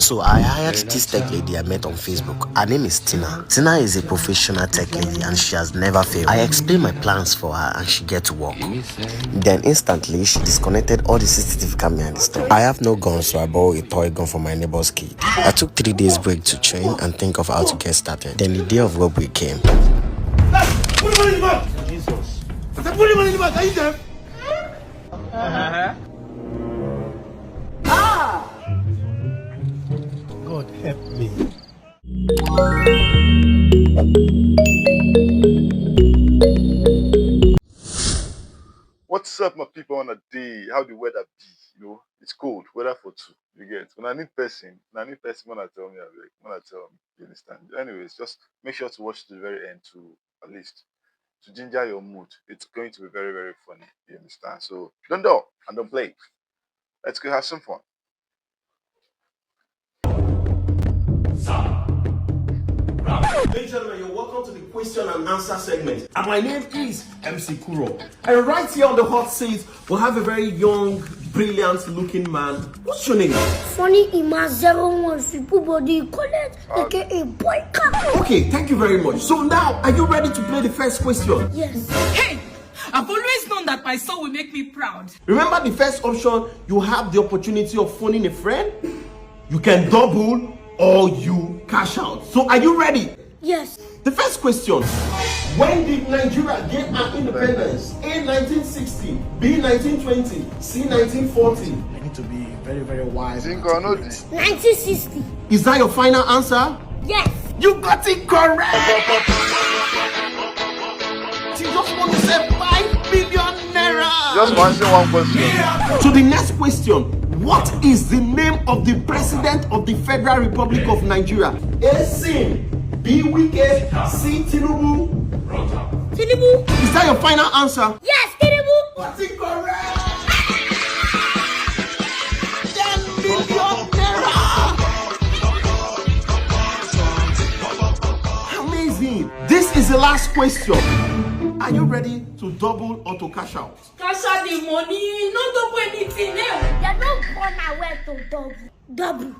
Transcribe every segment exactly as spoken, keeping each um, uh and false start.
So I hired this tech lady I met on Facebook. Her name is Tina. Tina is a professional tech lady and she has never failed. I explained my plans for her and she get to work. Then instantly, she disconnected all the C C T V camera in the store. I have no gun, so I borrowed a toy gun from my neighbor's kid. I took three days break to train and think of how to get started. Then the day of robbery came. Put the money in the bag! Jesus. I said, put the money in the bag! Are you deaf? God help me. What's up, my people? On a day, how the weather be? You know, it's cold. Weather for two. You get. When I need person, when I need person, when I tell me, I beg, when I tell me, you understand. Anyways, just make sure to watch to the very end to at least to ginger your mood. It's going to be very, very funny. You understand? So don't do and don't play. Let's go have some fun. Ladies and gentlemen, you're welcome to the question and answer segment. And my name is M C Kuro. And right here on the hot seat, we have a very young, brilliant looking man. What's your name? Funny Ima zero one, super body collect, aka boy car. Okay, thank you very much. So now, are you ready to play the first question? Yes. Hey! I've always known that my son will make me proud. Remember the first option, you have the opportunity of phoning a friend. You can double or you cash out. So are you ready? Yes. The first question. When did Nigeria gain her independence? A nineteen sixty, B nineteen twenty, C nineteen forty. I need to be very, very wise. Zingo, no, nineteen sixty. Is that your final answer? Yes. You got it correct! You just want to say five million naira! Just answer one question. So the next question, what is the name of the president of the Federal Republic of Nigeria? A Sim, B Wike, C Tinubu. Tinubu. Is that your final answer? Yes, Tinubu. That's incorrect! Ten million naira! Amazing! This is the last question. Are you ready to double or to cash out? Cash out the money, no double anything. Eh? They don't born away to double. Double.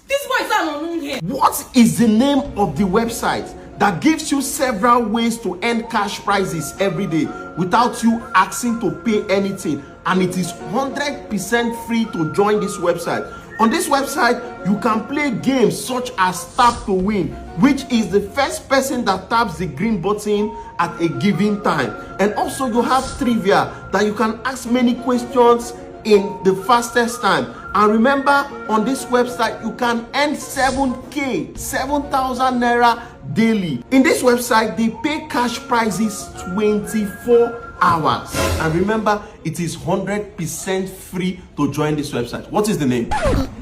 This boy is an unknown here. What is the name of the website that gives you several ways to earn cash prizes every day without you asking to pay anything? And it is hundred percent free to join this website. On this website, you can play games such as Tap to Win, which is the first person that taps the green button at a given time. And also, you have trivia that you can ask many questions in the fastest time. And remember, on this website, you can earn seven K, seven thousand naira daily. In this website, they pay cash prizes twenty-four hours. And remember, it is hundred percent free to join this website. What is the name?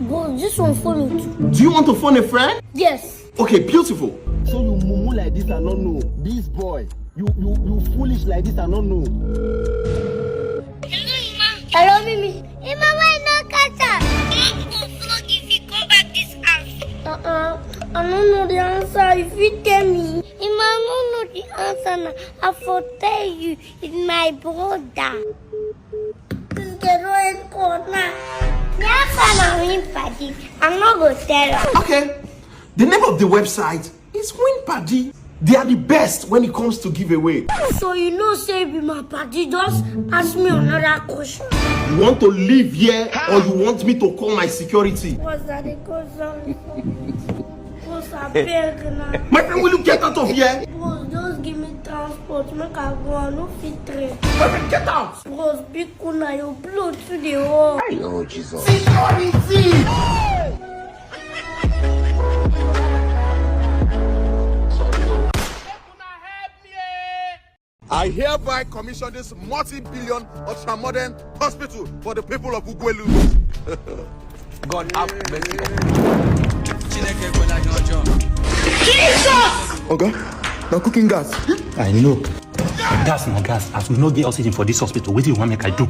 Bro, this one follow too. Do you want to phone a friend? Yes. Okay, beautiful. So you mumu like this, I don't know. This boy, you you you foolish like this, I don't know. Hello, Mimi. Hey, Mama, I no catch am. Club go flog if you come back this house. Uh-uh. I no know the answer. If you tell me. Ima no know the answer now. I for tell you. It's my brother. This girl no end corner. The answer na win party. I no go tell her. Okay. The name of the website is Win Paddy. They are the best when it comes to giveaway. So you know say be my party. Just ask me another question. You want to leave here or you want me to call my security? What's that the question? Bros, I beg now. My friend, will you get out of here? Bros, just give me transport. Make I go. I no fit train. My friend, get out! Bros, big kuna your blood to the wall. Oh, Jesus. Security! I hereby commission this multi-billion ultra-modern hospital for the people of Ugwelu. God have mercy on me. Oga, na cooking gas. I know. Gas na gas. As we no get oxygen for this hospital, wetin you wan make I do?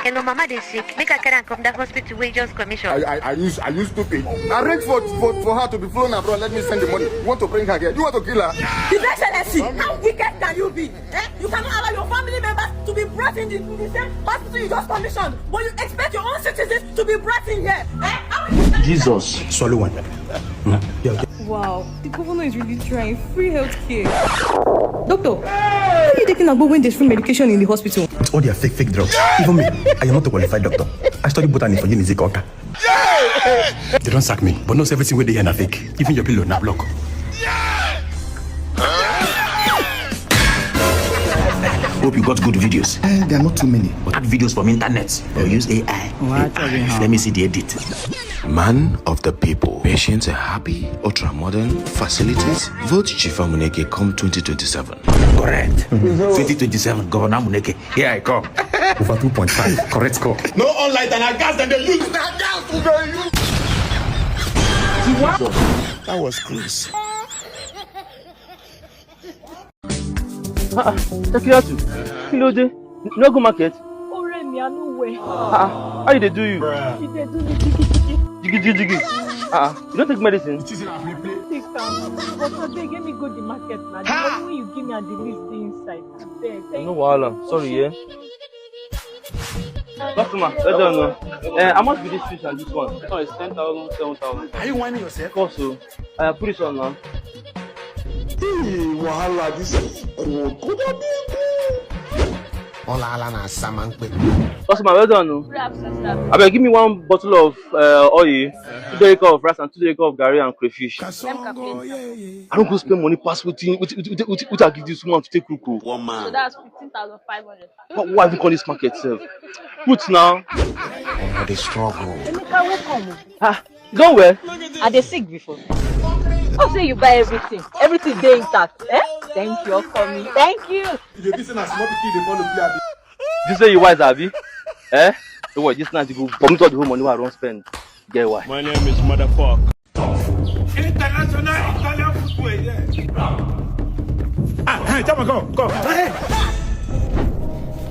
Hello, mama dey sick. Make I carry am come that hospital wey just commission. I, I, I use, I use stupid. Arrange for, for, for her to be flown abroad. Let me send the money. You want to bring her here? You want to kill her? His Excellency, how wicked can you be? Eh? You cannot allow your family members to be brought in the, in the same hospital you just commissioned, but you expect your own citizens to be brought in here. Eh? How Jesus. Swallow one. Mm. Yeah, yeah. Wow, the governor is really trying. Free healthcare. Doctor, why are you taking Agbo when there's free medication in the hospital? It's all their fake, fake drugs. Even me, I am not a qualified doctor. I studied botany for Unizikota. They don't sack me, but knows everything where they are fake. Even your pillow na block. Hope you got good videos. Eh, there are not too many. But add videos from internet or use A I. Let me see the edit. Man of the people. Patients are happy. Ultra modern facilities. Vote Chifa Muneke come twenty twenty-seven. Correct. twenty twenty-seven, Governor Muneke. Here I come. Over two point five. Correct score. No on light and gas and they use. That was crazy. Ah, ah, Takiyatu, kí ló dé? You no go market? Ọ̀rẹ́ mi, I no well. Ah, ah, how you dey do you? She dey do me jigijigi. Jigijigi. Ah, ah, you don't take medicine? Take am. But abeg, let me go the market now. The money wey you give me and the list dey inside. Abeg, thank you. No wahala. Sorry, yeah. Customer, well done, no. Eh, how much be this fish and this one? This one is ten thousand, seven thousand. Are you whining yourself? Of course, so I put this one now. Hey, wahala, this is good. Good, good, good. All ala na saman pe. Customer, well done, no. Good afternoon, sir. Abeg, give me one bottle of uh, oil, two derica of rice and two derica of garri and crayfish. Dem ka plate, sir. I don't go spend money pass wetin wetin wetin wetin wetin I give this woman to take cook o. One man. So that's fifteen thousand five hundred. Why, why have you come this market sef? Put now. I dey struggle. Emeka, welcome. Ah, you don well? I dey sick before. Hope say you buy everything. Everything dey intact. Eh? Thank you, Okomi. Thank you. You dey think say na small pikin dey follow play, abi? You say you wise, abi? Eh? So what, this night you go vomit all the whole money wey I don spend. Get why? My name is Motherfuck. International Italian footwear, yeah. Ah, hey, Chama, come, come. Hey!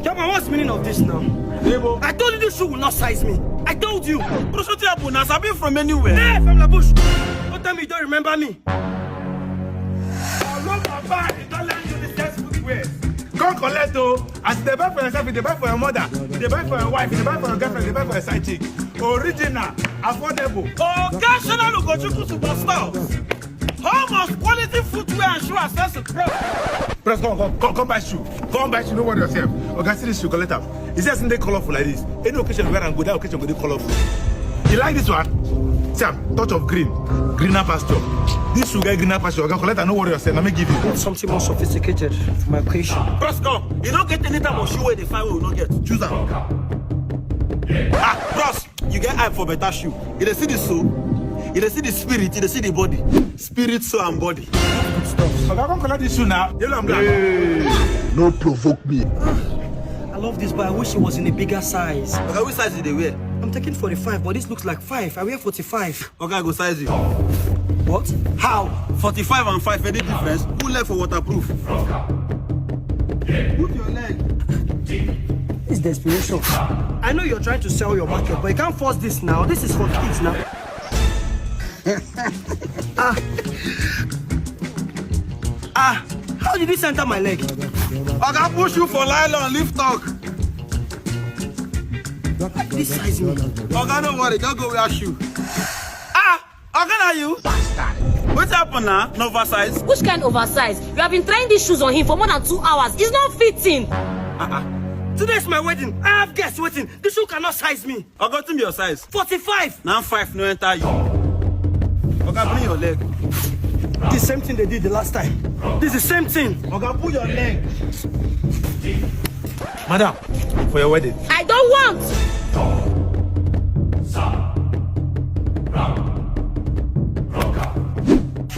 Chama, what's the meaning of this now? Ebo. I told you this shoe will not size me. I told you. Bro, wetin happen? I sabi from anywhere. Hey, from La Bouche. Don't tell me you don't remember me. Alomo buy Italian unisex footwear. Come collect o. As you dey buy for yourself, you dey buy for your mother, you dey buy for your wife, you dey buy for your girlfriend, you dey buy for your side chick. Original, affordable. Oga Shona Ugochukwu Superstore. Home of quality footwear and shoe accessories. Bros, come, come, come, come buy shoe. Come buy shoe, no worry yourself. Oga, see this shoe, collect am. Is there something colorful like this? Any occasion you wear am go, that occasion go dey colorful. You like this one? See am, touch of green, greener pasture. This shoe get greener pasture. Oga, collect am, no worry yourself. Na me give you. Need something more sophisticated for my occasion. Bros, come. You no get any type of shoe wey dey find wey we no get. Choose am. Ah, bros, you get eye for better shoe. You dey see the soul, you dey see the spirit, you dey see the body. Spirit, soul, and body. Oga, come collect this shoe now. Yellow and black. No provoke me. I love this, but I wish it was in a bigger size. Oga, which size you dey wear? I'm taking forty-five, but this looks like five. I wear forty-five. Oga, I go size you. What? How? Forty-five and five, any difference? Who left for waterproof? Put your leg. It's desperation. I know you're trying to sell your market, but you can't force this now. This is for kids now. Ah. Ah, how did this enter my leg? Oga push you for nylon, leave talk. This size me. Oga, no worry, just go wear shoe. Ah, Oga, na you? Wetin happen na? No oversize? Which kind oversize? You have been trying these shoes on him for more than two hours. It's not fitting. Uh-uh. Today is my wedding. I have guests waiting. This shoe cannot size me. Oga, wetin be your size? Forty-five. Na five no enter you. Oga, bring your leg. The same thing they did the last time. This is the same thing. Oga, pull your leg. Madam, for your wedding. I don't want.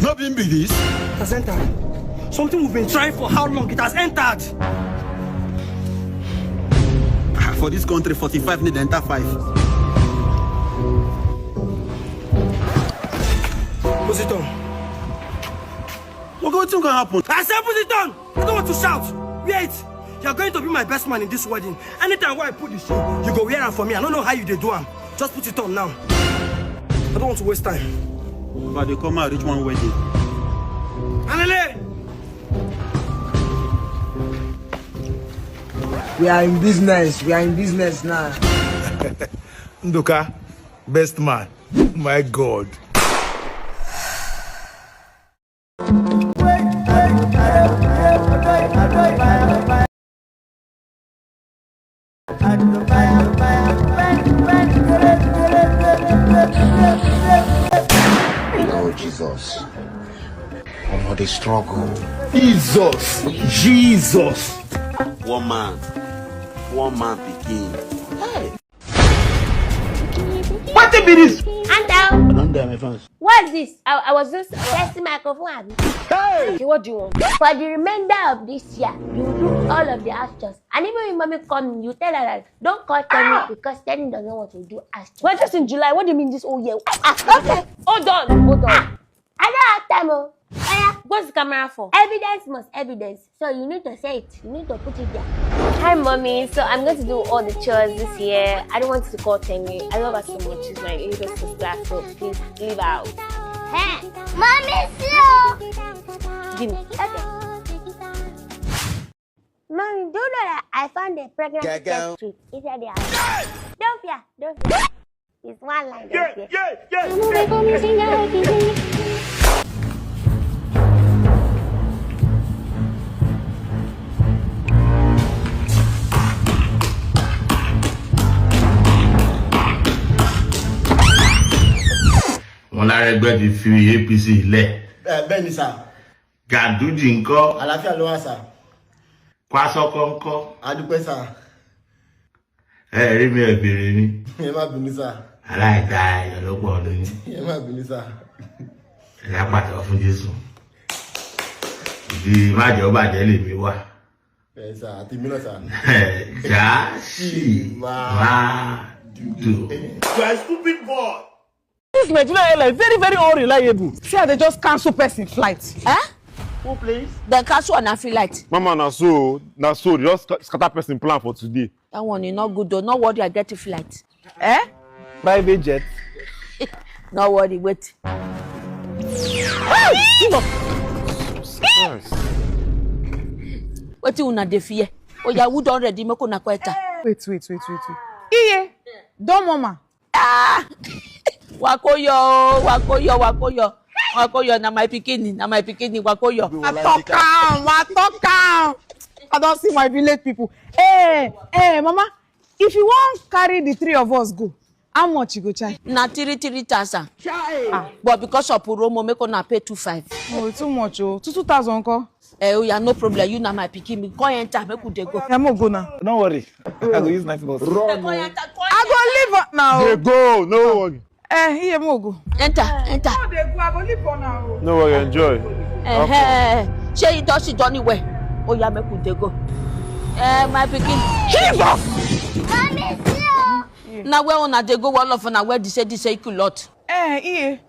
No be him be this. Has entered. Something we've been trying for how long? It has entered. Ah, for this country, forty-five need enter five. Put it on. Oga, wetin go happen? I said put it on. I don't want to shout. Wear it. You are going to be my best man in this wedding. Anytime wey I put the shoe, you go wear am for me. I don't know how you dey do am. Just put it on now. I don't want to waste time. But they come out reach one wedding. Alele! We are in business. We are in business now. Nduka, best man. My God. Oh, Jesus. Omo, the struggle. Jesus. Jesus. One man, one man pikin. Hey. Wetin be this? Calm down. I don't dare my fans. What's this? I, I was just testing microphone. Abi? Hey! Okay, what do you want? For the remainder of this year, you do all of the house chores. And even if mommy come, you tell her that don't call Tenny because Tenny doesn't want to do house chores. We're just in July. What do you mean this whole year? Ah, okay. Hold on. Hold on. I don't have time. Oh. Oya, what's the camera for? Evidence must evidence. So you need to say it. You need to put it there. Hi, mommy. So I'm going to do all the chores this year. I don't want to call Tenny. I love her so much. She's my little sister. So please leave her out. Hey, mommy, slow. Give me. Okay. Mommy, do you know that I found a pregnant Gaga. Kid inside the house? Don't fear, don't fear. It's one line, don't fear. Wọn lára ẹgbẹ́ ti fi A P C lẹ̀. Bẹ́ẹ̀ ni sà. Gàdújì ńkọ́? Àlàáfíà ló wà sà. Kwásọ́kọ́ ńkọ́? A dúpẹ́ sà. Ẹ rí mi, ẹ béèrè mi. Ẹ má bínú sà. Aláìda èèyàn ló pọ̀ ní. Ẹ má bínú sà. Ẹ á pàtẹ́wọ́ fún Jésù. Ìdí májẹ̀ ó bàjẹ́ lèmi wà. Ẹ sà, àti mi náà sà. Ẹ já sì máa dùn. You are a stupid boy. This Nigerian airline very, very unreliable. See how they just cancel person flight. Eh? Who please? Dem cancel on a flight. Mama, na so, na so they just sca- scatter person plan for today. That one is not good though. No worry, I get a flight. Eh? Private jet. No worry, wait. Hey, Jesus! Jesus Christ. Wetin una dey fear? Oya, who don ready? Make una quiet. Wait, wait, wait, wait, wait. Iye, don mama. Ah! Wakoyo, wakoyo, wakoyo. Wakoyo, na my pikin, na my pikin, wakoyo. I talk am, I talk am. I don see my village people. Hey, hey, mama, if you wan carry the three of us go, how much you go charge? Na three three thousand. Ah, but because of promo, make una pay two five. Oh, too much oh. Two two thousand nko? Eh, oya, no problem. You na my pikin. Me come enter, make we dey go. Yeah, mo go now. Don't worry. I go use night bus. I go leave her now. Dey go, no worry. Eh, here mo go. Enter, enter. No, dey go. I go leave her now. No worry, enjoy. Eh, shey you don sit down well? Oya, make we dey go. Eh, my pikin. Jesus! Na where una dey go? All of una wear the same, the same culotte. Eh, iye.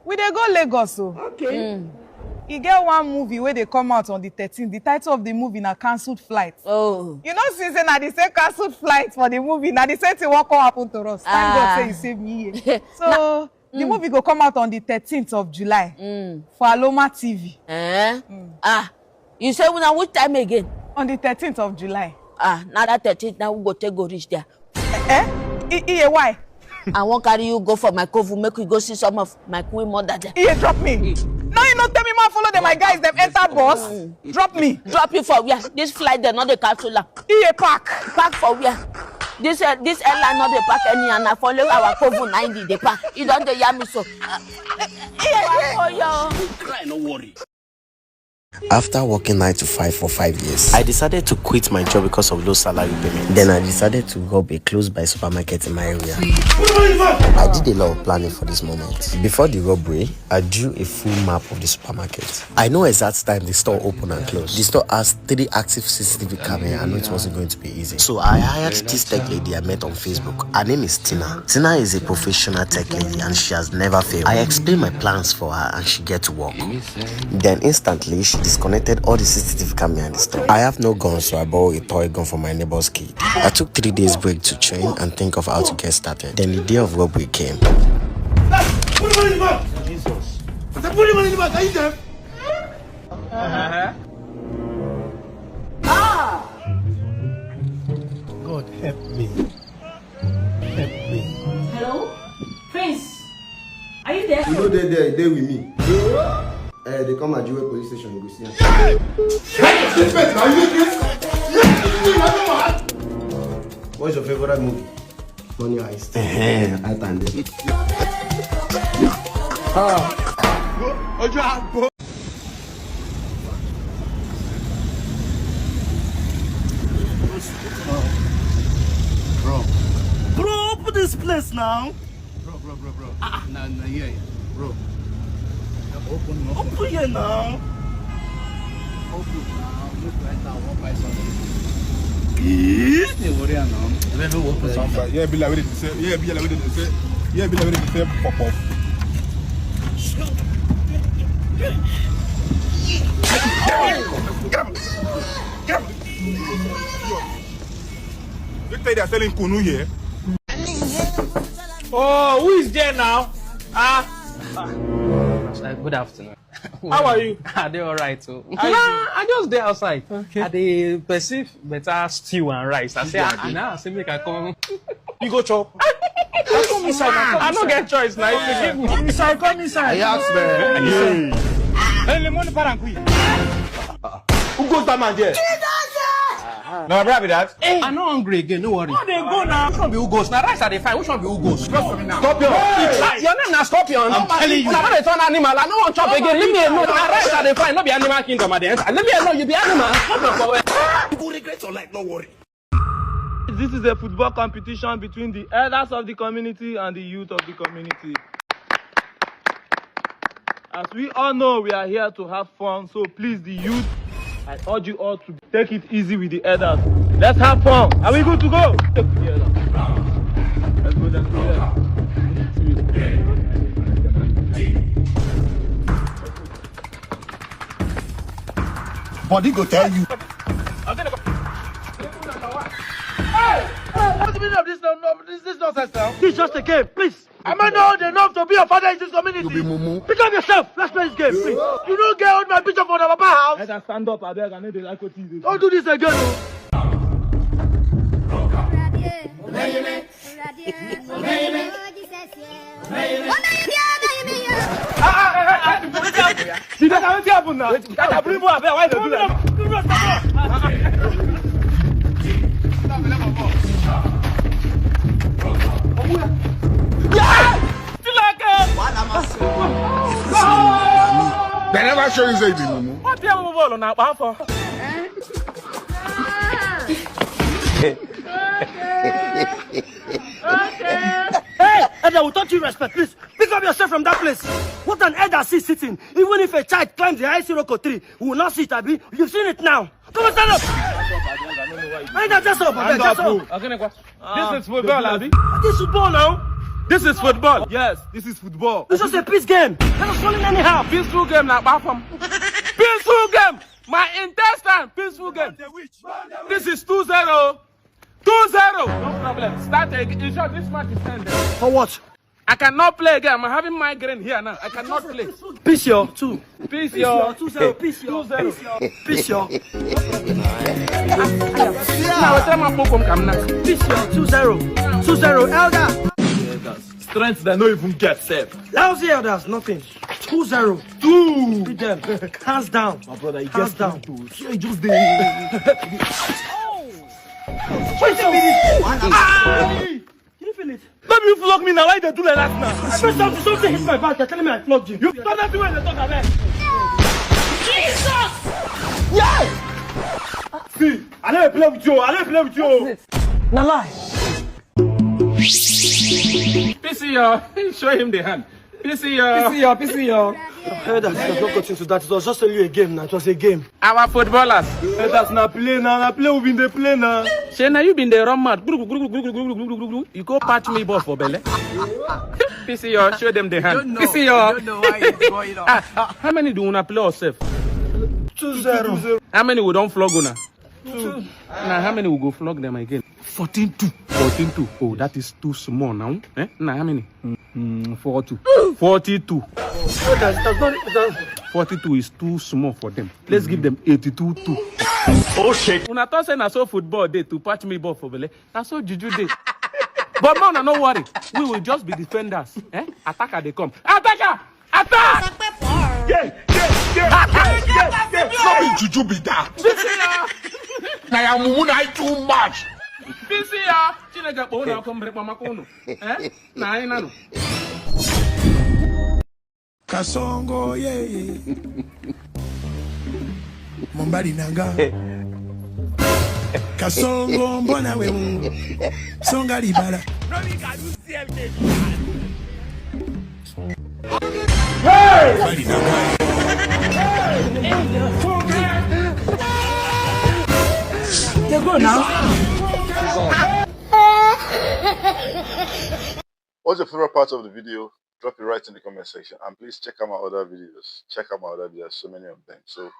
We dey go Lagos o. Okay. Mm. E get one movie wey dey come out on the thirteenth. The title of the movie na Cancelled Flight. Oh. You know since say na the same cancelled flight for the movie, na the same thing wan come happen to us. Thank God Ah. Say you save me here. So the Mm. movie go come out on the thirteenth of July Mm. for Aloma T V. Eh? Ah, you say una which time again? On the thirteenth of July. Ah, na that thirteenth na we go take go reach there. Eh? I- Iye, why? I wan carry you go for my kovu, make we go see some of my queen mother there. Iye, drop me. No, you no tell me, man. Follow them, my guys. Them enter bus. Drop me. Drop you for where? This flight dem no dey cancel am. Iye, pack. Pack for where? This uh, this airline no dey pack any, and na follow our kovu na im dey pack. You don dey hear me so. Iye, iye. Oh, yo. Cry, no worry. After working nine to five for five years, I decided to quit my job because of low salary payment. Then I decided to rob a close by supermarket in my area. I did a lot of planning for this moment. Before the robbery, I drew a full map of the supermarket. I know exact time the store open and close. The store has three active C C T V camera. I know it wasn't going to be easy. So I hired this tech lady I met on Facebook. Her name is Tina. Tina is a professional tech lady and she has never failed. I explained my plans for her and she get to work. Then instantly, she disconnected all the C C T V camera in the store. I have no gun, so I borrowed a toy gun from my neighbor's kid. I took three days break to train and think of how to get started. Then the day of robbery came. Put the money in the bag. Jesus. I said, put the money in the bag. Are you deaf? God help me. Help me. Hello? Prince, You know they there, they with me. Eh, they come at Jiwe police station, you go see am. What's your favorite movie? Money Heist. Eh, I and them. Bro, open this place now. Bro, bro, bro, bro. Ah, ah. Nah, nah, yeah, yeah. Bro. Open, open. Open here now. Open now. Make we enter, we wan buy something. Eh? Dey worry am now. Let me open something. Yeah, be like we dey sell. Yeah, be like we dey sell. Yeah, be like we dey sell pop up. Get up. Get up. You tell they are selling kunu here? Oh, who is there now? Ah. Good afternoon. How are you? I dey alright o. Nah, I just dey outside. Okay. I dey perceive better stew and rice. I say, ah, nah, say make I come. You go chop. I come inside. I no get choice now. If you give me inside, come inside. I ask, man. Hey, lemon paranqui. Who goes that man there? Jesus! Na my brother be that. Hey, I no hungry again, no worry. No dey go now. Which one be Ugos? Na rice I dey find. Which one be Ugos? Stop your. Your name na Scorpion. I'm telling you. Una no dey turn animal. I no wan chop again. Leave me alone. Na rice I dey find. No be animal kingdom I dey enter. Leave me alone. You be animal. Stop your. You go regret your life. No worry. This is a football competition between the elders of the community and the youth of the community. As we all know, we are here to have fun, so please, the youth, I urge you all to take it easy with the elders. Let's have fun. Are we good to go? Let's go, let's go, yeah. Body go tell you. Hey! What's the meaning of this, no, no, this, this nonsense now? This is just a game, please. Am I not old enough to be your father in this community? You be mumu. Pick up yourself. Let's play this game, please. You don't get old man picture for the papa house. Better stand up, abeg. I no dey like what you do. Don't do this again, o. See, that's how it happen now. That I bring more, abeg, why they do that? They never show you say you be mumu. What the hell ball on that one for? Hey, Ada, we taught you respect, please. Pick up yourself from that place. What an elder see sitting. Even if a child climbs the highest Iroko tree, we will not see it, abi. You've seen it now. Come on, stand up. Hey, now, just up, abeg, just up. This is football, abi? This is football now. This is football. Yes, this is football. This is a peace game. Let us run in anyhow. Peaceful game, na apart from peaceful game. My intestine, peaceful game. This is two zero. Two zero. No problem. Start again. In short, this match is ended. For what? I cannot play again. I'm having migraine here now. I cannot play. Peace, yo. Two. Peace, yo. Two zero. Peace, yo. Two zero. Peace, yo. Now, tell my book come now. Peace, yo. Two zero. Two zero. Elder. Strength they no even get safe. Lousy elders, nothing. Two zero. Two. Beat them. Hands down. My brother, you hands down. Too. You just dey. Wait a minute. Ah! You didn't feel it? Let me flog me now. Why they do like that now? I feel something. Something hit my back. They're telling me I flogged you. You stop that thing when they talk about. Jesus! Yeah! See, I never play with you. I never play with you. Na lie. P C O, show him the hand. P C O. P C O, P C O. I heard that it has not got into that. It was just only a game now. It was a game. Our footballers. Let us now play now. Now play, we been dey play now. Shey na you been dey run mad. Gru, gru, gru. You go patch me ball for belle. P C O, show them the hand. P C O. You don't know why it's going on. Ah, how many do una play yourself? Two zero. How many we don flog una? Two. Now how many we go flog them again? Fourteen two. Fourteen two. Oh, that is too small now. Eh? Now how many? Mm, four two. Forty-two. That's, that's not, that's forty-two is too small for them. Let's give them eighty-two two. Oh shit. Una thought say na so football dey to patch me ball for belle. Na so juju dey. But no, no, no worry. We will just be defenders. Eh? Attacker dey come. Attacker! Attack! Yeah, yeah, yeah, yeah, yeah, yeah. No be juju be that. Bisi ya! Na ya mumu na too much. Bisi ya! Chineke kpọọ unu ọkụ mgbịrịgba maka unu. Eh? Na anyị nanụ. Kasongo, yeah, yeah. Mombali nanga. Kasongo, mbona we. Songa libala. Mombali nanga. They go now. What's your favorite part of the video? Drop it right in the comment section, and please check out my other videos. Check out my other videos, so many of them. So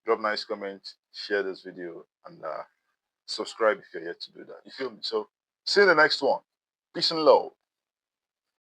drop nice comment, share this video, and uh, subscribe if you're yet to do that. You feel me? So see you in the next one. Peace and love.